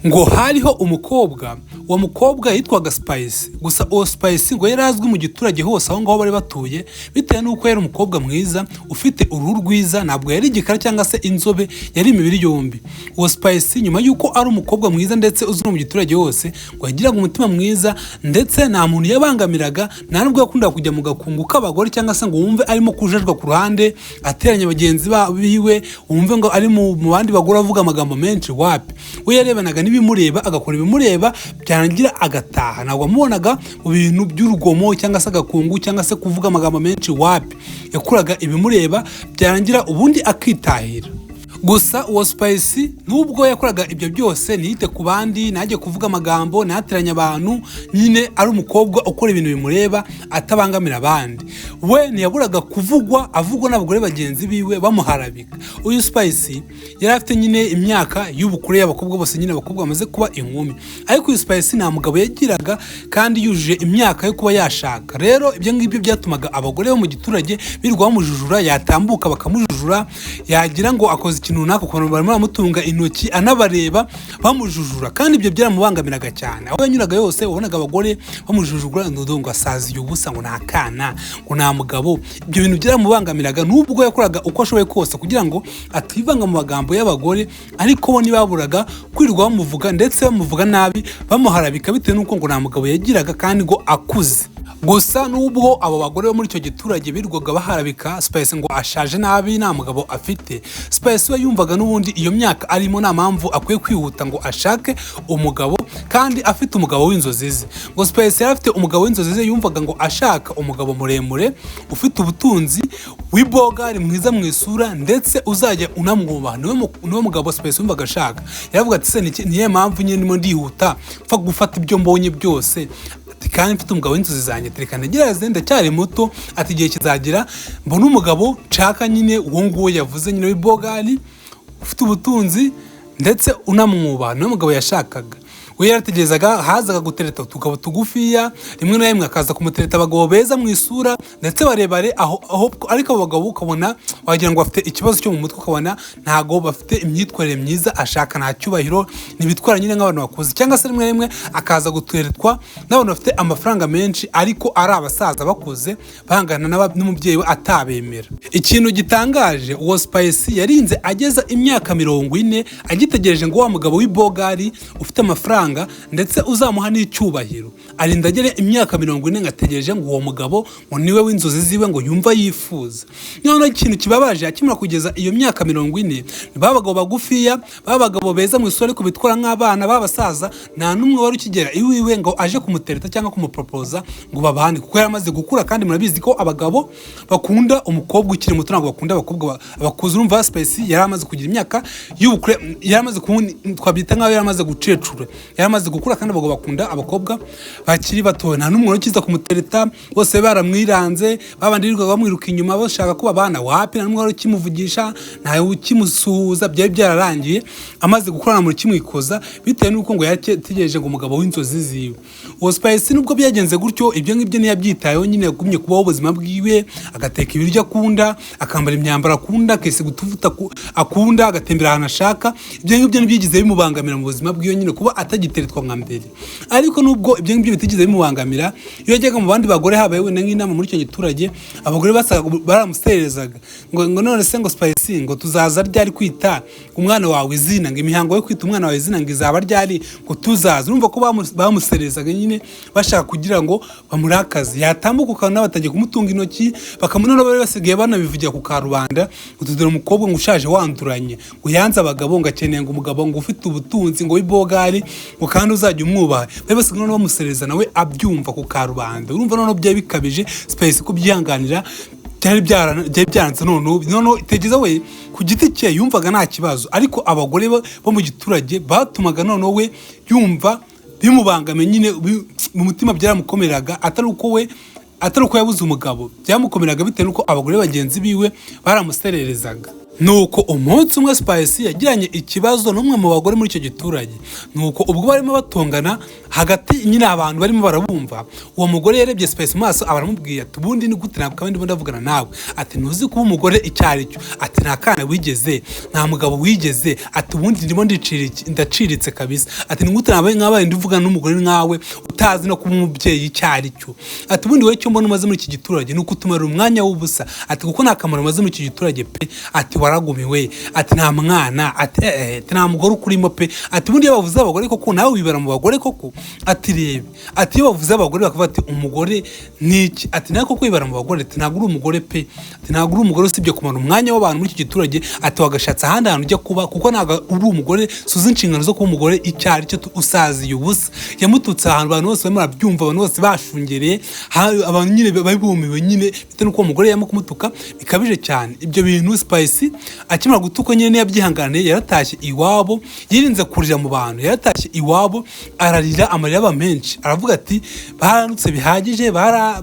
Ngo hariho umukobwa, uwo mukobwa yitwaga Spice. Gusa uwo Spice ngo yari azwi mu giturage hose aho ngaho bari batuye, bitewe n'uko yari umukobwa mwiza ufite uruhu rwiza. Ntabwo yari igikara cyangwa se inzobe, yari imibiri yombi. Uwo Spice, nyuma y'uko ari umukobwa mwiza ndetse uzwi mu giturage hose, ngo yagiraga umutima mwiza ndetse nta muntu yabangamiraga. Nta nubwo yakundaga kujya mu gakungu k'abagore cyangwa se ngo wumve arimo kujajwa ku ruhande, ateranya bagenzi biwe, wumve ngo ari mu bandi bagore avuga amagambo menshi. Wapi, we yarebanaga n'ibimureba, agakora ibimureba, byarangira agataha. Ntabwo wamubonaga mu bintu by'urugomo cyangwa se agakungu cyangwa se kuvuga amagambo menshi. Wapi, yakoraga ibimureba, byarangira ubundi akitahira. Gusa uwo Spice, nubwo yakoraga ibyo byose, ntiyite ku bandi, ntajye kuvuga amagambo, ntateranye abantu, nyine ari umukobwa ukora ibintu bimureba atabangamira abandi, we ntiyaburaga kuvugwa, avugwa n'abagore bagenzi biwe bamuharabika. Uyu Spice yari afite nyine imyaka y'ubukure y'abakobwa bose, nyine abakobwa bamaze kuba inkumi. Ariko uyu Spice nta mugabo yagiraga kandi yujuje imyaka yo kuba yashaka. Rero ibyo ngibyo byatumaga abagore bo mu giturage birirwa bamujujura, yatambuka bakamujujura, yagira ngo akoze ikintu runaka ukuntu barimo baramutunga intoki, anabareba bamujujura, kandi ibyo byaramubangamiraga cyane. Aho yanyuraga yose wabonaga abagore bamujujura ngo asaziye ubusa, ngo nta kana, ngo nta mugabo. Ibyo bintu byaramubangamiraga, nubwo yakoraga uko ashoboye kose kugira ngo ativanga mu magambo y'abagore, ariko bo ntibaburaga kwirirwa bamuvuga ndetse bamuvuga nabi, bamuharabika, bitewe n'uko ngo nta mugabo yagiraga kandi ngo akuze. Gusa nubwo abo bagore bo muri icyo giturage birirwaga baharabika Spice ngo ashaje nabi, nta mugabo afite, Spice we yumvaga n'ubundi iyo myaka arimo nta mpamvu akwiye kwihuta ngo ashake umugabo kandi afite umugabo w'inzozi ze. Ngo Spice yari afite umugabo w'inzozi ze. Yumvaga ngo ashaka umugabo muremure, ufite ubutunzi, w'ibogari, mwiza mu isura ndetse uzajya unamwubaha. Niwe mugabo Spice yumvaga ashaka. Yaravuga ati: "Se niyo mpamvu nyine ndimo ndihuta mpfa gufata ibyo mbonye byose?" Ati: "Kandi mfite umugabo w'inzozi zanjye, reka ntegereze, ndacyari muto." Ati: "Igihe kizagera mbona umugabo nshaka." Nyine uwo nguwo yavuze nyine w'ibogari, ufite ubutunzi ndetse unamwubaha, niwe mugabo yashakaga. We yarategerezaga, hazaga gutereta utugabo tugufiya, rimwe na rimwe akaza kumutereta abagabo beza mu isura ndetse barebare aho aho, ariko abo bagabo ukabona wagira ngo bafite ikibazo cyo mu mutwe, ukabona ntago bafite imyitwarire myiza ashaka, nta cyubahiro, ntibitwara nyine nk'abantu bakuze. Cyangwa se rimwe na rimwe akaza guteretwa n'abantu bafite amafaranga menshi ariko ari abasaza bakuze bangana n'umubyeyi we, atabemera. Ikintu gitangaje, uwo Spice yarinze ageza imyaka 40 agitegereje ngo wa mugabo w'ibogari ufite amafaranga ndetse uzamuha n'icyubahiro. Arinda agere imyaka 40 ngo ategereje ngo uwo mugabo ngo niwe w'inzozi ziwe, ngo yumva yifuza. Noneho ikintu kibabaje, akimara kugeza iyo myaka 40, ba bagabo bagufiya, ba bagabo beza mu isura ariko bitwara nk'abana b'abasaza, nta n'umwe wari ukigera iwiwe ngo aje kumutereta cyangwa kumuporopoza ngo babane, kuko yari amaze gukura. Kandi murabizi ko abagabo bakunda umukobwa ukiri muto, ntabwo bakunda abakobwa bakuze. Urumva Spice yari amaze kugira imyaka y'ubukure, yari amaze kubona, twabyita nk'aho yari amaze gucecura, yari amaze gukura, kandi abagabo bakunda abakobwa bakiri bato. Nta n'umwe wari ukiza kumutereta, bose baramwiranze. Babandi birirwaga bamwiruka inyuma bashaka ko babana, wapi, nta n'umwe wari ukimuvugisha, ntawe ukimusuhuza. Byari byararangiye, amaze gukura muri kimwikoza, bitewe n'uko ngo yategereje ngo umugabo w'inzozi ziwe. Uwo Spice, nubwo byagenze gutyo, ibyo ngibyo ntiyabyitayeho. Nyine yagumye kubaho ubuzima bwiwe, agateka ibiryo akunda, akambara imyambaro akunda, akisiga utuvuta akunda, agatembera ahantu ashaka. Ibyo ngibyo ntibyigize bimubangamira mu buzima bwiwe, nyine kuba atagiteretwa nka mbere. Ariko nubwo ibyo ngibyo bitigeze bimubangamira, iyo yajyaga mu bandi bagore, habaye wenda nk'inama muri icyo giturage, abagore basaga baramuserezaga ngo none se ngo Spice, ngo tuzaza ryari kwita umwana wawe izina, ngo imihango yo kwita umwana wawe izina ngo izaba ryari, ngo tuzaza? Urumva ko bamuserezaga nyine bashaka kugira ngo bamurakaze. Yatambuka ukabona batangiye kumutunga intoki, bakamubona, bari basigaye banabivugira ku karubanda ngo tudore umukobwa ngo ushaje wanduranye, ngo yanze abagabo, ngo akeneye ngo umugabo ngo ufite ubutunzi, ngo w'ibogari, ngo kandi uzajya umwubaha. Bari basigaye noneho bamusereza nawe abyumva ku karubanda. Urumva noneho byari bikabije, Spice kubyihanganira byari byaranze. Noneho tekereza, we ku giti cye yumvaga nta kibazo, ariko abagore bo mu giturage batumaga noneho we yumva bimubangamiye nyine mu mutima, byaramukomeraga. Atari uko yabuze umugabo, byamukomeraga bitewe n'uko abagore bagenzi biwe baramusererezaga. Nuko umunsi umwe Spice yagiranye ikibazo n'umwe mu bagore muri icyo giturage. Nuko ubwo barimo batongana hagati nyine, abantu barimo barabumva, uwo mugore yarebye Spice mu maso, aba aramubwiye ati: "Ubundi ni gute ntabwo ndimo ndavugana nawe?" Ati: "Ntuzi kuba umugore icyo ari cyo." Ati: "Nta kana wigeze, nta mugabo wigeze." Ati: "Ubundi ndimo ndaciritse kabisa." Ati: "Ni gute nabaye nkabaye ndivugana n'umugore nkawe utazi no kuba umubyeyi icyo ari cyo?" Ati: "Ubundi wowe icyo mbona umaze muri iki giturage ni ukutumara umwanya w'ubusa." Ati: "Kuko nta kamaro umaze muri iki giturage pe." Ati: "Waragumiwe." Ati: "Nta mwana." Ati: "Eh, nta mugore ukurimo pe." Ati: "Ubundi iyo bavuze abagore koko, nawe wibera mu bagore koko." Ati: "Rebe," ati, "iyo bavuze abagore bakavuga ati umugore ni iki?" Ati: "Nawe koko wibera mu bagore." Ati: "Ntabwo uri umugore pe." Ati: "Ntabwo uri umugore usibye kumara umwanya w'abantu muri iki giturage." Ati: "Wagashatse ahandi hantu ujya kuba, kuko ntabwo uri umugore, suzi inshingano zo kuba umugore icyo ari cyo, usaziye ubusa." Yamututse ahantu abantu bose barimo barabyumva, abantu bose bashungereye, abantu nyine bari bumiwe nyine bitewe n'uko uwo mugore yarimo kumutuka bikabije cyane. Ibyo bintu Spice akimara gutukwa nyine ntiyabyihanganiye, yaratashye iwabo, yirinze kurira mu bantu, yaratashye iwabo ararira amarira aba menshi, aravuga ati: "Baranutse bihagije,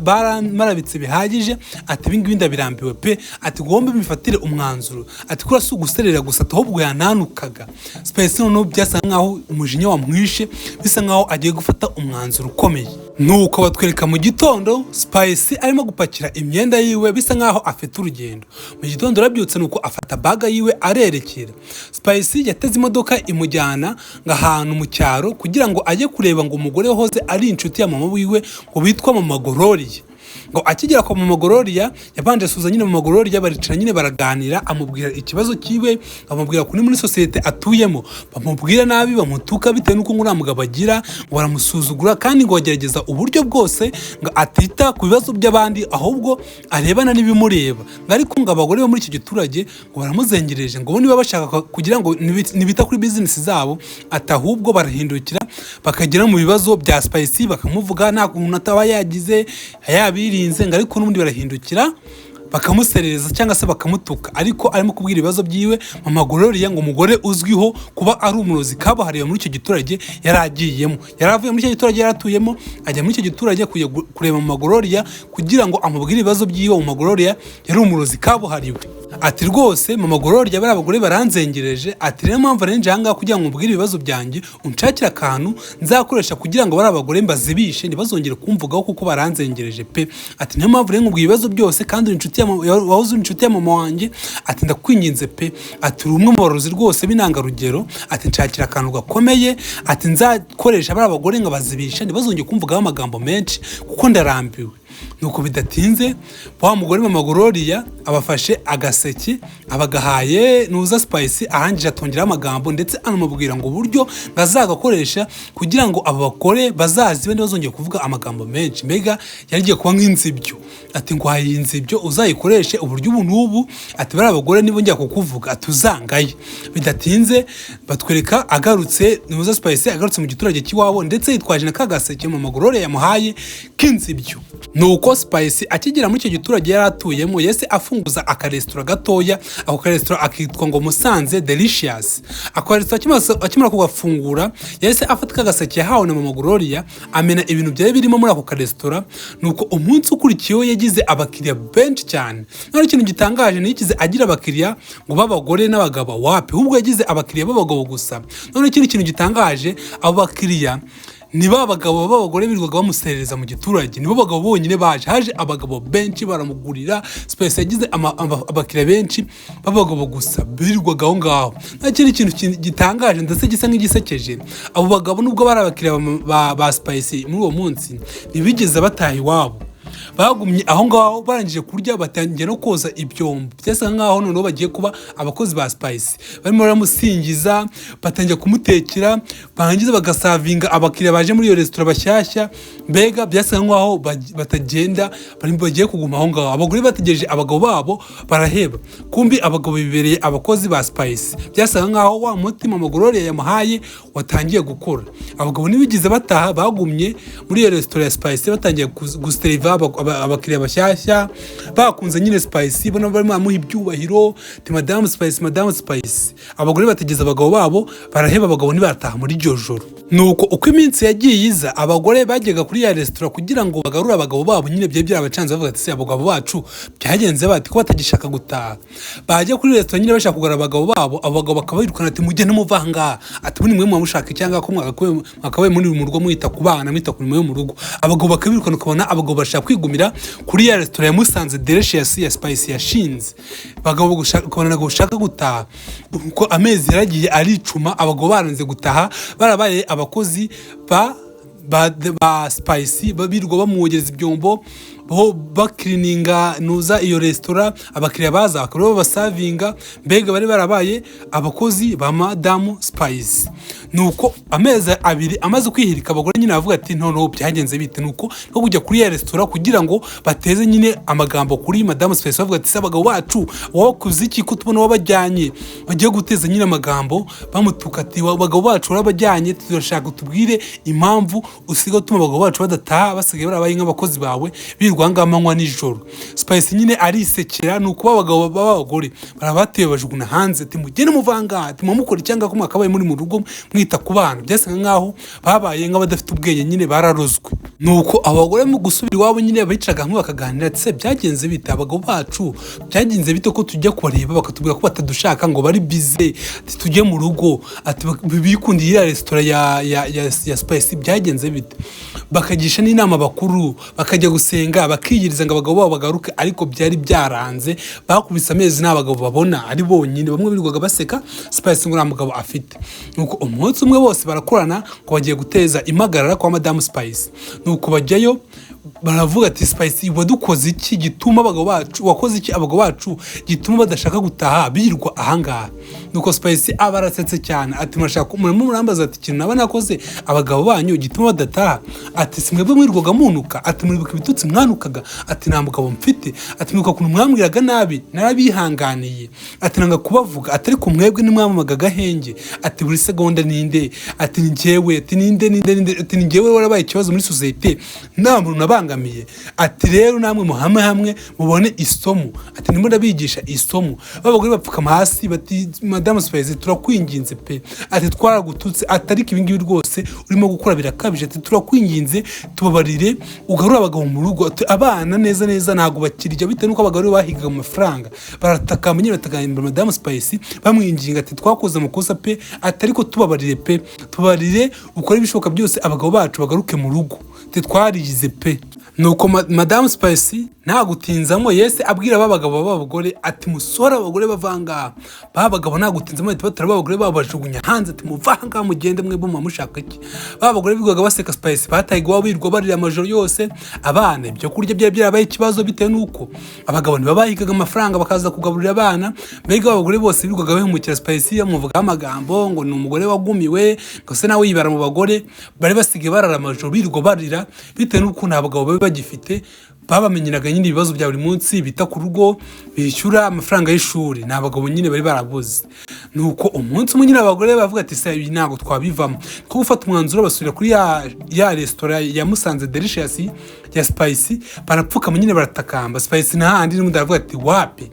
baramarabitse bihagije." Ati: "Ibi ngibi ndabirambiwe pe." Ati: "Ngombe mbifatire umwanzuro." Ati: "Kuri si uguserera gusa," ati, "ahubwo yananukaga." Spice noneho byasa nkaho umujinya wamwishe, bisa nkaho agiye gufata umwanzuro ukomeye. Nuko batwereka mu gitondo Spice arimo gupakira imyenda yiwe, bisa nkaho afite urugendo. Mu gitondo arabyutse, nuko afata bag yiwe arerekera. Spice yateze imodoka imujyana ngo ahantu mu cyaro kugira ngo ajye kureba ngo umugore wahoze ari inshuti ya mama wiwe ngo witwa Mama Gloria. Ngo akigera kwa Mama Gloria, yabanje asuhuza nyine Mama Gloria, baricara nyine baraganira, amubwira ikibazo cyiwe, amubwira kuri muri sosiyete atuyemo bamubwira nabi, bamutuka bitewe n'uko ngo nta mugabo agira, ngo baramusuzugura, kandi ngo bagerageza uburyo bwose ngo atita ku bibazo by'abandi, ahubwo arebana n'ibimureba. Ngo ariko ngo abagore bo muri icyo giturage ngo baramuzengereje, ngo bo niba bashaka kugira ngo nibita kuri bizinesi zabo, ati ahubwo barahindukira bakagera mu bibazo bya Spice bakamuvuga nta kuntu ataba yagize yabirinze, ngo ariko n'ubundi barahindukira bakamuserereza cyangwa se bakamutuka. Ariko arimo kubwira ibibazo byiwe Mama Gloria, ngo umugore uzwiho kuba ari umurozi kabuhariwe muri icyo giturage yari agiyemo. Yari avuye muri icyo giturage yari atuyemo, ajya muri icyo giturage kujya kureba Mama Gloria kugira ngo amubwire ibibazo byiwe. Mama Gloria yari umurozi kabuhariwe. Ati: "Rwose Mama Gloria, bariya abagore baranzengereje." Ati: "Rero mpamvu arenje aha ngaha kugira ngo mubwire ibibazo byanjye, unshakire akantu nzakoresha kugira ngo bariya abagore mbazibishe, ntibazongere kumvugaho, kuko baranzengereje pe." Ati: "Niyo mpamvu rero nkubwiye ibibazo byose, kandi uri inshuti ya wahoze uri inshuti ya mama wanjye." Ati: "Ndakwinginze pe." Ati: "Uri umwe mu barozi rwose b'intangarugero." Ati: "Nshakira akantu gakomeye," ati, "nzakoresha bariya abagore nkabazibisha, ntibazongere kumvugaho amagambo menshi, kuko ndarambiwe." Nuko bidatinze wa mugore Mama Gloria abafashe agaseke, abagahaye nuza Spice, arangije atongeraho amagambo, ndetse anamubwira ngo uburyo bazagakoresha kugira ngo abo bagore bazazibe, ntibazongere kuvuga amagambo menshi. Mbega yari igiye kuba nk'inzibyo. Ati: "Nguhaye iyi nzibyo, uzayikoreshe uburyo ubu n'ubu." Ati: "Bariya abagore nibongera kukuvuga," ati, "uzangaye." Bidatinze batwereka agarutse, nuza Spice agarutse mu giturage cy'iwabo, ndetse yitwaje na ka gaseke Mama Gloria yamuhaye k'inzibyo. Nuko Spice akigera muri icyo giturage yari atuyemo, yese afunguza akaresitora gatoya. Ako karesitora akitwa ngo Musanze Delicious. Ako karesitora akimara kugafungura, yahise afata kagaseke yahawe na Mama Gloria, amena ibintu byari birimo muri ako karesitora. Nuko umunsi ukurikiyeho yagize abakiriya benshi cyane. None ikintu gitangaje, ntiyigize agira abakiriya ngo b'abagore n'abagabo, wapi, ahubwo yagize abakiriya b'abagabo gusa. None ikindi kintu gitangaje, abo bakiriya ni ba bagabo b'abagore birirwaga bamuserereza mu giturage, nibo bagabo bonyine baje. Haje abagabo benshi baramugurira. Spice yagize abakiriya benshi b'abagabo gusa birirwaga aho ngaho. Nta kindi kintu gitangaje ndetse gisa nk'igisekeje, abo bagabo nubwo bari abakiriya ba Spice muri uwo munsi, ntibigeze bataha iwabo, bagumye aho ngaho. Barangije kurya batangiye no koza ibyombo, byasa nkaho noneho bagiye kuba abakozi ba Spice. Barimo baramusingiza, batangiye kumutekera, barangiza bagasavinga abakiriya baje muri iyo resitora bashyashya. Mbega byasa nkaho batagenda, bagiye kuguma aho ngaho. Abagore bategereje abagabo babo baraheba, kumbi abagabo bibereye abakozi ba Spice. Byasaga nkaho wa muti Mama Gloria yamuhaye watangiye gukora. Abagabo ntibigeze bataha, bagumye muri iyo resitora ya Spice, batangiye guseriva abakiriya bashyashya. Bakunze nyine Spice, bona barimo baramuha ibyubahiro, ati: "Madamu Spice, Madamu Spice." Abagore bategeza abagabo babo baraheba, abagabo ntibataha muri iryo joro. Nuko uko iminsi yagiye iza, abagore bajyaga kuri ya resitora kugira ngo bagarure abagabo babo. Nyine byari byarabacanze, bavuga ati: "Se abagabo bacu byagenze bate ko batagishaka gutaha?" Bajya kuri resitora nyine bashaka kugarura abagabo babo, abo bagabo bakabirukana, ati: "Mujye ntimuva aha ngaha," ati: "Muri mwe mushaka cyangwa ko mwakabaye muri mu rugo, mwita ku bana, mwita ku mirimo yo mu rugo." Abagabo bakabirukana, ukabona abagabo bashaka kwigumira kuri ya resitora ya Musanze Delicious ya Spice yashinze. Abagabo ukabona ntabwo bashaka gutaha. Uko amezi yaragiye aricuma, abagabo baranze gutaha, barabaye abakozi ba Spice, birirwa bamwogereza ibyombo, bo bakirininga nuza iyo resitora, abakiriya baza bakaba babasavinga. Mbega bari barabaye abakozi ba madamu Spice. Nuko amezi 2 amaze kwihirika, abagore nyine bavuga ati: "Noneho byagenze bite?" Nuko no kujya kuri ya resitora kugira ngo bateze nyine amagambo kuri madamu Spice, bavuga ati: "Se abagabo bacu wabakoze iki ko tubona wabajyanye?" Bagiye guteza nyine amagambo, bamutuka ati: "Abagabo bacu warabajyanye, turashaka tubwire impamvu usigaye utuma abagabo bacu badataha, basigaye barabaye nk'abakozi bawe, birirwa ngaha amanywa nijoro." Spice nyine arisekera. Ni ukuba abagabo b'abagore barabateye, bajugunya hanze, ati: "Mugende muvanga," ati: "Mumukora cyangwa ko mwakabaye muri mu rugo mwita ku bana." Byasaga nkaho babaye nk'abadafite ubwenge nyine, bararozwe. Nuko abagore mu gusubira iwabo nyine bicaraga hamwe bakaganira, ati: "Se byagenze bite? Abagabo bacu byagenze bite ko tujya kubareba bakatubwira ko batadushaka, ngo bari busy, ati tujye mu rugo, ati bikundiye iriya resitora ya Spice? Byagenze bite?" Bakagisha n'inama bakuru, bakajya gusenga, bakiyiriza ngo abagabo babo bagaruke, ariko byari byaranze. Bakubise amezi nta bagabo babona, ari bonyine. Bamwe birirwaga baseka Spice ngo nta mugabo afite. Nuko umunsi umwe bose barakorana ngo bagiye guteza impagarara kwa madamu Spice. Nuko bajyayo, baravuga ati: "Spice, wadukoze iki gituma abagabo bacu, wakoze iki abagabo bacu gituma badashaka gutaha, birirwa ahangaha?" Nuko Spice aba arasetse cyane, ati: "Murashaka, murimo murambaza ati ikintu naba nakoze abagabo banyu gituma badataha?" Ati: "Si mwebwe mwirirwaga munuka?" Ati: "Muribuka ibitutsi mwanukaga?" Ati: "Nta mugabo mfite." Ati: "Mwibuka ukuntu mwambwiraga nabi? Narabihanganiye," ati, "nanga kubavuga," ati, "ariko mwebwe nimwamamaga agahenge." Ati: "Buri segonda ninde?" Ati: "Ni njyewe." Ati: "Ninde, ninde, ninde?" Ati: "Ni njyewe warabaye ikibazo muri sosiyete, nta muntu nabangamiye." Ati: "Rero namwe muhame hamwe mubone isomo." Ati: "Ndimo ndabigisha isomo." B'abagore bapfukama hasi bati: "Madamu Spice, turakwinginze pe." Ati: "Twaragututse," ati, "ariko ibi ngibi rwose urimo gukora birakabije." Ati: "Turakwinginze, tubabarire, ugarure abagabo mu rugo." Ati: "Abana neza neza ntabwo bakirya bitewe n'uko abagabo bahigaga amafaranga." Baratakamba nyine, batakambira madamu Spice, bamwinginga ati: "Twakoze amakosa pe," ati, "ariko tubabarire pe, tubabarire, ukore ibishoboka byose abagabo bacu bagaruke mu rugo." Ati: "Twarigize pe." Nuko madamu Spice nta gutinzamo yese abwira ba bagabo b'abagore ati: "Musore, abagore bavanga." Ba bagabo nta gutinzamo bahita batora ba bagore babo, bajugunya hanze, ati: "Muvanga, mugende, mwebwe muba mushaka iki?" Ba bagore birirwaga baseka Spice bataye iwabo, birirwa barira amajoro yose. Abana ibyo kurya byari byarabaye ikibazo bitewe n'uko abagabo ntibabahigaga amafaranga bakaza kugaburira abana. Mbega abagore bose birirwaga bahemukira Spice, bamuvugaho amagambo ngo ni umugore wagumiwe, ngo se nawe yibara mu bagore. Bari basigaye barara amajoro birirwa barira bitewe n'uko nta bagabo bari bagifite babamenyeraga nyine ibibazo bya buri munsi, bita ku rugo, bishyura amafaranga y'ishuri. Ni abagabo nyine bari barabuze. Nuko umunsi umwe nyine abagore bavuga ati: "Se ibi ntabwo twabivamo." Ko gufata umwanzuro, basubira kuri ya resitora ya Musanze Delicious ya Spice, barapfukama nyine, baratakamba Spice. N'ahandi n'ubundi aravuga ati: "Wapi,"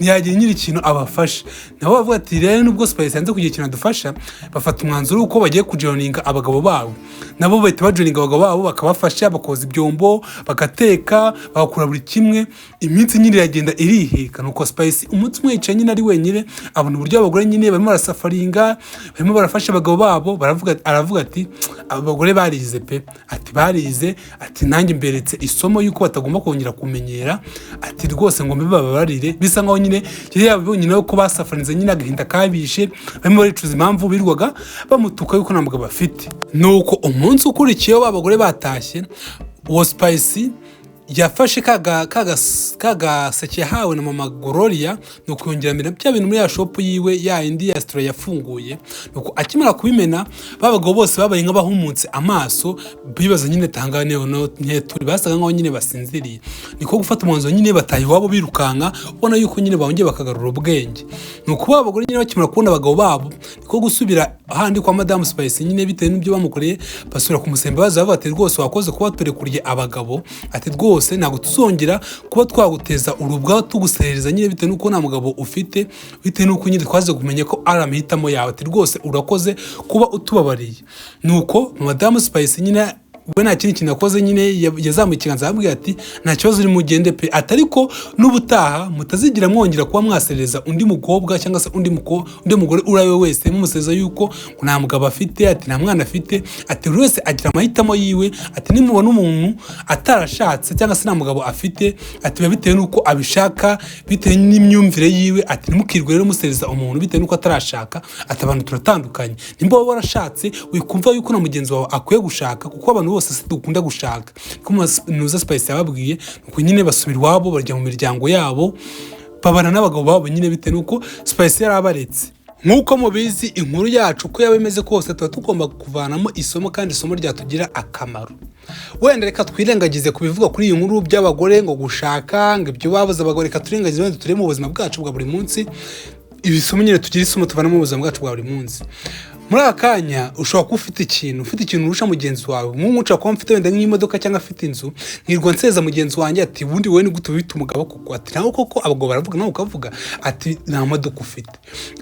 ntiyagira nyiri ikintu abafasha. Nabo bavuga ati: "Rero nubwo Spice yanze kugira ikintu adufasha." Bafata umwanzuro w'uko bagiye kujoininga abagabo babo. Nabo bahita bajoininga abagabo babo, bakabafasha, bakoza ibyombo, bagateka, bagakora buri kimwe. Iminsi nyine iragenda iriheka. Nuko Spice umunsi umwe yicaye nyine ari wenyine, abona uburyo abagore nyine barimo barasafaringa, barimo barafasha abagabo babo. Aravuga ati: "Aba bagore barize pe," ati, "barize," ati, "nanjye mberetse isomo yuko batagomba kongera kumenyera," ati, "rwose ngo mbibabarire." Bisa nkaho nyine yari yabibonye nawe ko basafarinze nyine, agahinda kabishe, barimo baricuza impamvu birirwaga bamutuka yuko nta mugabo bafite. Nuko umunsi ukurikiyeho ba bagore batashye, uwo Spice yafashe ka gaseke yahawe na mama Gloria, nuko yongera amena bya bintu muri ya shop yiwe, ya indi ya resitora yafunguye. Nuko akimara kubimena, ba bagabo bose babaye nk'abahumutse amaso, bibaza nyine tangane turi basaga nkaho nyine basinziriye. Niko gufata umwanzuro nyine, bataha iwabo birukanka, ubona yuko nyine bongeye bakagarura ubwenge. Nuko ba bagore nyine bakimara kubona abagabo babo, niko gusubira ahandi kwa madamu Spice nyine, bitewe n'ibyo bamukoreye, basubira kumusemba baza bavuga ati: "Rwose wakoze kuba turekuriye abagabo," ati, "rwose Rwose ntabwo tuzongera kuba twaguteza urubwa tuguserereza nyine bitewe n'uko nta mugabo ufite, bitewe n'uko nyine twaze kumenya ko ari amahitamo yawe. Ati rwose urakoze kuba utubabariye. Nuko madamu Spice nyine we nta kindi kintu yakoze nyine, yazamuye ikiganza arabwira ati: "Nta kibazo, uri mugende pe." Ati: "Ariko n'ubutaha mutazigira mwongera kuba mwaserereza undi mukobwa cyangwa se undi mugore uri we wese, mumusereza yuko ngo nta mugabo afite, ati nta mwana afite. Ati buri wese agira amahitamo yiwe. Ati nimubona umuntu atarashatse cyangwa se nta mugabo afite, ati biba bitewe n'uko abishaka, bitewe n'imyumvire yiwe. Ati ntimukirwe rero musereza umuntu bitewe n'uko atarashaka. Ati abantu turatandukanye. Nimba wowe warashatse, wikumva yuko na mugenzi wawe akwiye gushaka, kuko abantu bose si dukunda gushaka." Kuko nuza Spice yababwiye, nuko nyine basubira iwabo, bajya mu miryango yabo, babana n'abagabo babo nyine bitewe n'uko Spice yari abaretse. Nk'uko mubizi, inkuru yacu uko yaba imeze kose tuba tugomba kuvanamo isomo, kandi isomo ryatugira akamaro. Wenda reka twirengagize ku bivugwa kuri iyi nkuru by'abagore ngo gushaka, ngo ibyo babuze abagore. Reka turengagize, wenda turebe mu buzima bwacu bwa buri munsi ibisomo nyine, tugire isomo tuvanamo mu buzima bwacu bwa buri munsi. Muri aka kanya ushobora kuba ufite ikintu urusha mugenzi wawe. Nk'ubu nshobora kuba mfite wenda nk'imodoka cyangwa afite inzu, nkirirwa nseza mugenzi wanjye ati: "Ubundi wowe ni gute wita umugabo koko?" Ati: "Nawe koko abagabo baravuga, nawe ukavuga." Ati: "Nta modoka ufite."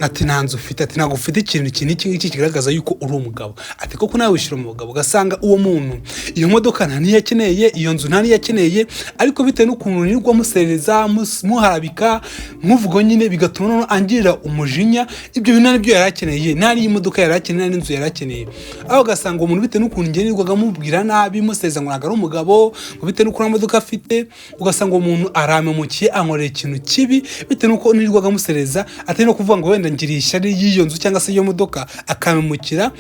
Ati: "Nta nzu ufite." Ati: "Ntabwo ufite ikintu iki n'iki ngiki kigaragaza yuko uri umugabo." Ati: "Koko nawe wishyura umugabo?" Ugasanga uwo muntu iyo modoka nta niyo akeneye, iyo nzu nta niyo akeneye, ariko bitewe n'ukuntu nirirwa musereza, muharabika, muvuga nyine, bigatuma noneho angirira umujinya. Ibyo bintu nta nibyo yari akeneye, nta n'iyi modoka yari akeneye, nta n'inzu yari akeneye. Aho ugasanga uwo muntu, bitewe n'ukuntu njye nirirwaga mubwira nabi, museza ngo ntabwo ari umugabo, ngo bitewe n'uko nta modoka afite, ugasanga uwo muntu aramemukiye, ankorera ikintu kibi bitewe n'uko nirirwaga musereza, atari no kuvuga ngo wenda ngiriye ishyari y'iyo nzu cyangwa se iyo modoka, akamemukira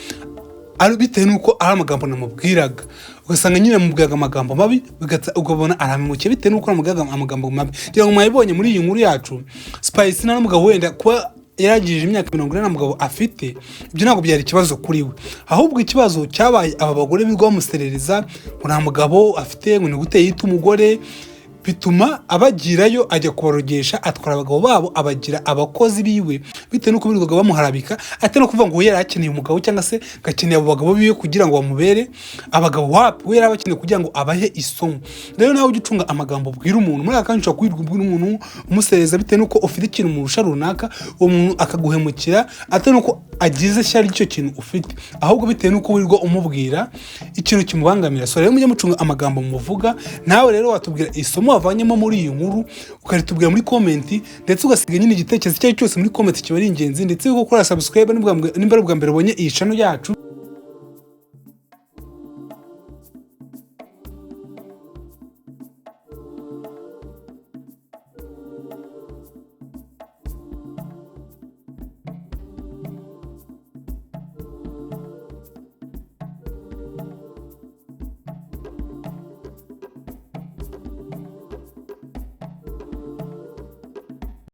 ari bitewe n'uko ari amagambo namubwiraga. Ugasanga nyine namubwiraga amagambo mabi, ukabona aramemukiye bitewe n'uko namubwiraga amagambo mabi. Ngira ngo mwabibonye muri iyi nkuru yacu, Spice nta n'umugabo, wenda kuba yaragirije imyaka 40 nta mugabo afite, ibyo ntabwo byari ikibazo kuri we. Ahubwo ikibazo cyabaye aba bagore birirwa bamuserereza ngo nta mugabo afite, ngo ni gute yita umugore. Bituma abagirayo, ajya kubarogesha, atwara abagabo babo, abagira abakozi biwe bitewe n'uko birirwaga bamuharabika. Atari no kuvuga ngo we yari akeneye umugabo cyangwa se ngo akeneye abo bagabo biwe kugira ngo bamubere abagabo. Wapi, we yari abakeneye kugira ngo abahe isomo. Rero nawe ujye ucunga amagambo ubwira umuntu. Muri aka kanya ushobora kwirirwa ubwira umuntu, umusereza bitewe n'uko ufite ikintu umurusha runaka, uwo muntu akaguhemukira, atari n'uko agize ishyari ry'icyo kintu ufite, ahubwo bitewe n'uko wirirwa umubwira ikintu kimubangamira. So rero mujye mucunga amagambo muvuga. Nawe rero watubwira isomo wavanyemo muri iyi nkuru, ukaritubwira muri comment, ndetse ugasiga nyine igitekerezo icyo ari cyo cyose muri comment, kiba ari ingenzi. Ndetse gukora subscribe nimba ari ubwa mbere ubonye iyi channel yacu.